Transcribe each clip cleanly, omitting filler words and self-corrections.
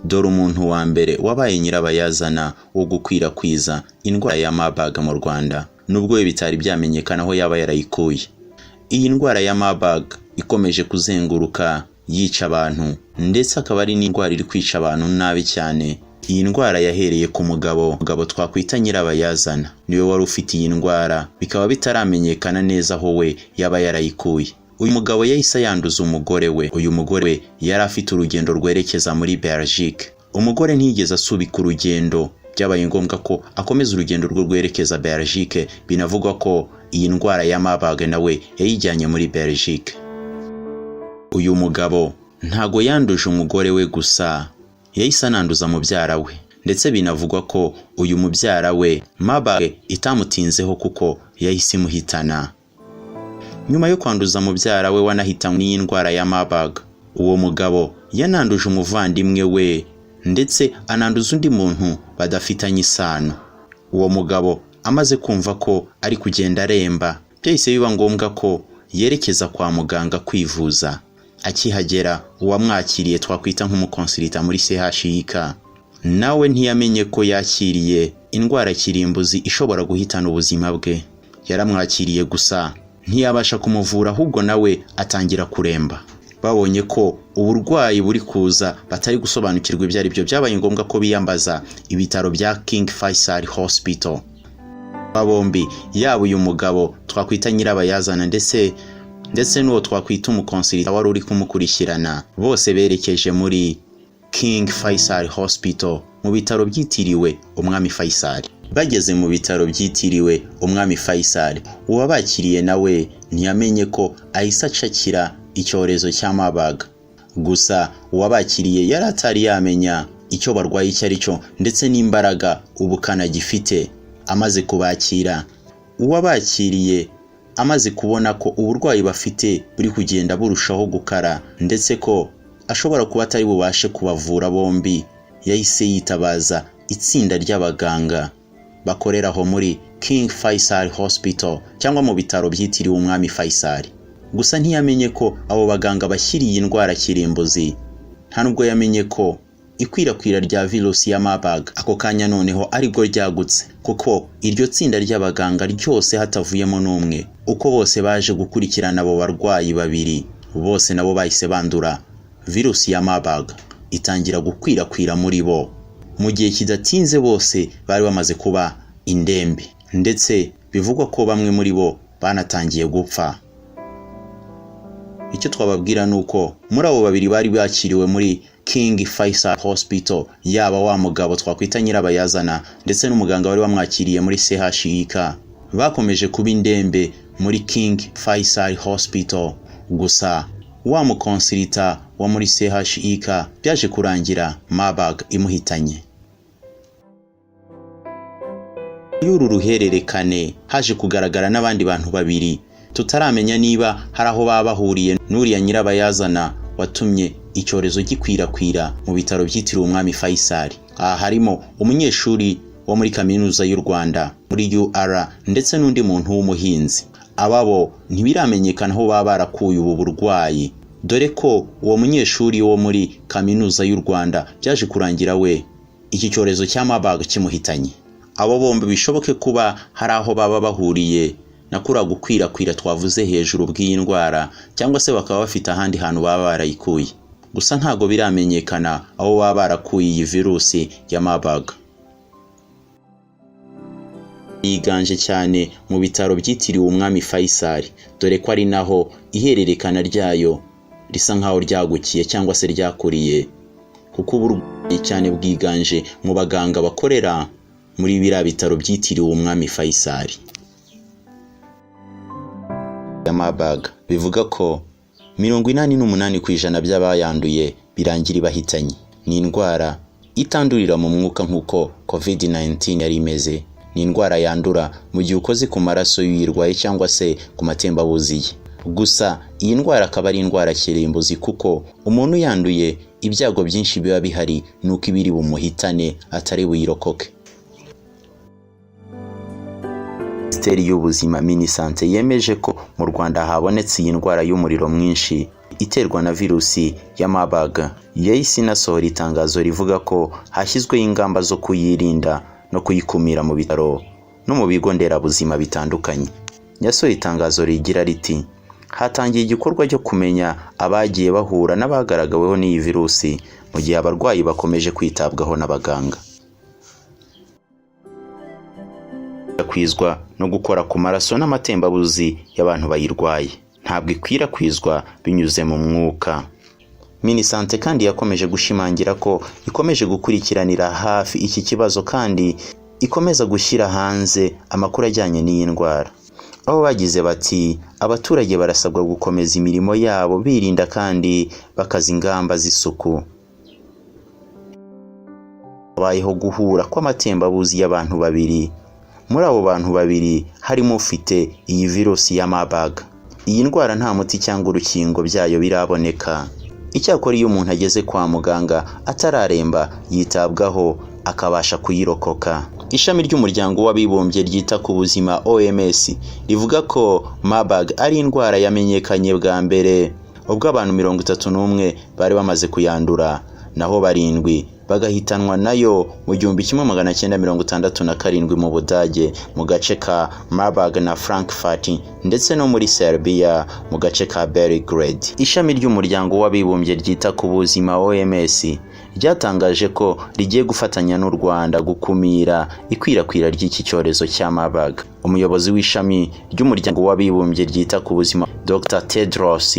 Dore umuntu wa mbere wabaye nyirabayazana wo gukwirakwiza indwara ya Marburg mu Rwanda, nubwo we bitari byamenyekana aho yaba yarayikuye. Iyi ndwara ya Marburg ikomeje kuzenguruka yica abantu, ndetse akaba ari n'indwara iri kwica abantu nabi cyane. Iyi ndwara yahereye ku mugabo twakwita nyirabayazana, niwe wari ufite iyi ndwara, bikaba bitaramenyekana neza aho we yaba yarayikuye. Uyu mugabo yahise yanduza umugore we. Uyu mugore we yari afite urugendo rwerekeza muri Belgique. Umugore ntiyigeze asubika urugendo, byabaye ngombwa ko akomeza urugendo rwe rwerekeza Belgique. Binavugwa ko iyi ndwara ya Marburg nawe yayijyanye muri Belgique. Uyu mugabo ntago yanduje umugore we gusa, yahise ananduza mubyara we, ndetse binavugwa ko uyu mubyara we Marburg itamutinzeho kuko yahise imuhitana. Nyuma yo kwanduza mubyara we wanahitanywe n'iyi ndwara ya Marburg, uwo mugabo yananduje umuvandimwe we, ndetse ananduza undi muntu badafitanye isano. Uwo mugabo amaze kumva ko ari kugenda aremba, byahise biba ngombwa ko yerekeza kwa muganga kwivuza. Akihagera, uwamwakiriye twakwita nk'umuconsultant muri CHUK nawe ntiyamenye ko yakiriye indwara kirimbuzi ishobora guhitana ubuzima bwe. Yaramwakiriye gusa, ntiyabasha kumuvura, ahubwo nawe atangira kuremba. Babonye ko uburwayi buri kuza batari gusobanukirwa ibyo ari byo, byabaye ngombwa ko biyambaza ibitaro bya King Faisal Hospital. Bombi, yaba uyu mugabo twakwita nyirabayazana ndetse n'uwo twakwita umuconsultant wari uri kumukurikirana, bose berekeje muri King Faisal Hospital, mu bitaro byitiriwe Umwami Faisal. Bageze mu bitaro byitiriwe Umwami Faisal, uwabakiriye nawe ntiyamenye ko ahise acakira icyorezo cya Marburg. Gusa uwabakiriye yari atari yamenya icyo barwaye icyo ari cyo, ndetse n'imbaraga ubukana gifite. Amaze kubakira, uwabakiriye amaze kubona ko uburwayi bafite buri kugenda burushaho gukara, ndetse ko ashobora kuba atari bubashe kubavura bombi, yahise yitabaza itsinda ry'abaganga bakorera aho muri King Faisal Hospital cyangwa mu bitaro byitiriwe Umwami Faisal. Gusa ntiyamenye ko abo baganga bashyiriye indwara kirimbuzi. Nta nubwo yamenye ko ikwirakwira rya virusi ya Marburg ako kanya noneho aribwo ryagutse, kuko iryo tsinda ry'abaganga ryose hatavuyemo n'umwe, uko bose baje gukurikirana abo barwayi babiri, bose nabo bahise bandura virusi ya Marburg, itangira gukwirakwira muri bo. Mu gihe kidatinze bose bari bamaze kuba indembe, ndetse bivugwa ko bamwe muri bo banatangiye gupfa. Icyo twababwira ni uko muri abo babiri bari bakiriwe muri King Faisal Hospital, yaba wa mugabo twakwita nyirabayazana ndetse n'umuganga wari wamwakiriye muri CHUK, bakomeje kuba indembe muri King Faisal Hospital. Gusa wa muconsultant wo muri CHUK byaje kurangira Marburg imuhitanye. Y'uru ruhererekane haje kugaragara n'abandi bantu babiri tutaramenya niba hari aho baba bahuriye n'uriya nyirabayazana watumye icyorezo gikwirakwira mu bitaro byitiriwe Umwami Faisal. Aha harimo umunyeshuri wo muri Kaminuza y'u Rwanda muri UR ndetse n'undi muntu w'umuhinzi. Aba bo ntibiramenyekana aho baba barakuye ubu burwayi, dore ko uwo munyeshuri wo muri Kaminuza y'u Rwanda byaje kurangira we iki cyorezo cya Marburg kimuhitanye. Abo bombi bishoboke kuba hari aho baba bahuriye na kuriya gukwirakwira twavuze hejuru bw'iyi ndwara, cyangwa se bakaba bafite ahandi hantu baba barayikuye. Gusa ntago biramenyekana aho baba barakuye iyi virusi ya Marburg. Yiganje cyane mu bitaro byitiriwe Umwami Faisal, dore ko ari naho ihererekana ryayo risa nkaho ryagukiye cyangwa se ryakuriye, kuko uburwayi cyane bwiganje mu baganga bakorera muri biriya bitaro byitiriwe Umwami Faisal. Ya Marburg bivuga ko 88% by'abayanduye birangira ibahitanye. Ni indwara itandurira mu mwuka nk'uko COVID-19 yari imeze. Ni indwara yandura mu gihe ukoze ku maraso y'uyirwaye cyangwa se ku matembabuzi ye. Gusa iyi ndwara akaba ari indwara kirimbuzi, kuko umuntu yanduye ibyago byinshi biba bihari nuko ibiri bumuhitane, atari buyirokoke. Minisiteri y'Ubuzima, MINISANTE, yemeje ko mu Rwanda habonetse iyi ndwara y'umuriro mwinshi. iterwa na virusi ya Marburg. Yahise inasohora itangazo rivuga ko hashyizweho ingamba zo kuyirinda no kuyikumira mu bitaro no mu bigo nderabuzima bitandukanye. Yasohoye itangazo rigira riti: "Hatangiye igikorwa cyo kumenya abagiye bahura n'abagaragaweho n'iyi virusi, mu gihe abarwayi bakomeje kwitabwaho n'abaganga." Ikwirakwizwa no gukora ku maraso n'amatembabuzi y'abantu bayirwaye. Ntabwo ikwirakwizwa binyuze mu mwuka. Minisante kandi yakomeje gushimangira ko ikomeje gukurikiranira hafi iki kibazo kandi ikomeza gushyira hanze amakuru ajyanye n'iyi ndwara. Aho bagize bati: "Abaturage barasabwa gukomeza imirimo yabo birinda kandi bakaza ingamba z'isuku." Habayeho guhura kw'amatembabuzi y'abantu babiri. Muri abo bantu babiri harimo ufite iyi virusi ya Marburg. Iyi ndwara nta muti cyangwa urukingo byayo biraboneka. Icyakora iyo umuntu ageze kwa muganga atararemba, yitabwaho akabasha kuyirokoka. Ishami ry'Umuryango w'Abibumbye ryita ku buzima, OMS, rivuga ko Marburg ari indwara yamenyekanye bwa mbere ubwo abantu 31 bari bamaze kuyandura, naho barindwi bagahitanwa nayo mu 1967 mu Budage, mu gace ka Marburg na Frankfurt, ndetse no muri Serbia mu gace ka Belgrade. Ishami ry'Umuryango w'Abibumbye ryita ku buzima, OMS, ryatangaje ko rigiye gufatanya n'u Rwanda gukumira ikwirakwira ry'iki cyorezo cya Marburg. Umuyobozi w'ishami ry'Umuryango w'Abibumbye ryita ku buzima, Dr Tedros,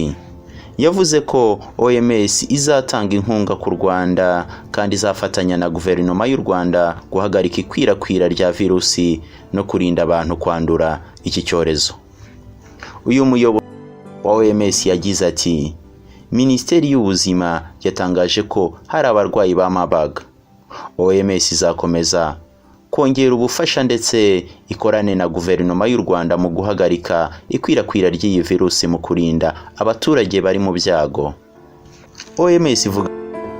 yavuze ko OMS izatanga inkunga ku Rwanda kandi izafatanya na guverinoma y'u Rwanda guhagarika ikwirakwira rya virusi no kurinda abantu kwandura iki cyorezo. Uyu muyobozi wa OMS yagize ati: "Minisiteri y'Ubuzima yatangaje ko hari abarwayi ba Marburg. OMS izakomeza kongera ubufasha ndetse ikorane na guverinoma y'u Rwanda mu guhagarika ikwirakwira ry'iyi virusi mu kurinda abaturage bari mu byago." OMS ivuga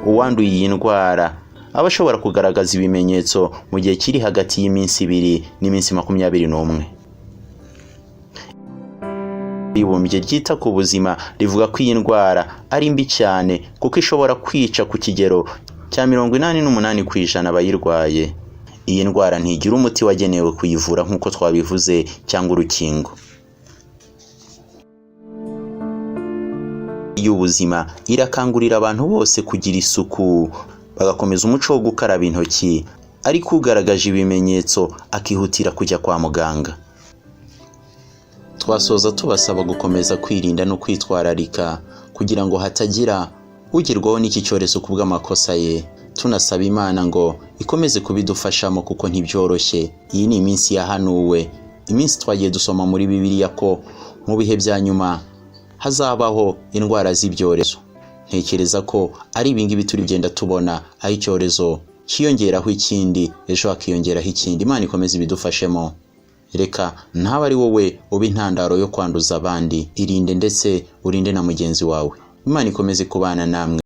uwanduye iyi ndwara aba ashobora kugaragaza ibimenyetso mu gihe kiri hagati y'iminsi 2 n'iminsi 21. Ibumbye ryita ku buzima rivuga ko iyi ndwara ari mbi cyane kuko ishobora kwica ku kigero cya 88% abayirwaye. Iyi ndwara ntigira umuti wagenewe kuyivura nk'uko twabivuze cyangwa urukingo. Y'ubuzima irakangurira abantu bose kugira isuku, bagakomeza umuco wo gukaraba intoki, ariko ugaragaje ibimenyetso akihutira kujya kwa muganga. Twasoza tubasaba gukomeza kwirinda no kwitwararika kugira ngo hatagira ugerwaho n'iki cyorezo ku bw'amakosa ye. Tunasaba Imana ngo ikomeze kubidufashamo kuko ntibyoroshye. Iyi ni iminsi yahanuwe, iminsi twagiye dusoma muri Bibiliya ko mu bihe bya nyuma hazabaho indwara z'ibyorezo. Ntekereza ko ari ibingibi turi genda tubona, aho icyorezo cyiyongeraho ikindi, ejo hakiyongeraho ikindi. Imana ikomeze ibidufashemo. Reka ntabe ari wowe uba intandaro yo kwanduza abandi. Irinde ndetse urinde na mugenzi wawe. Imana ikomeze kubana namwe.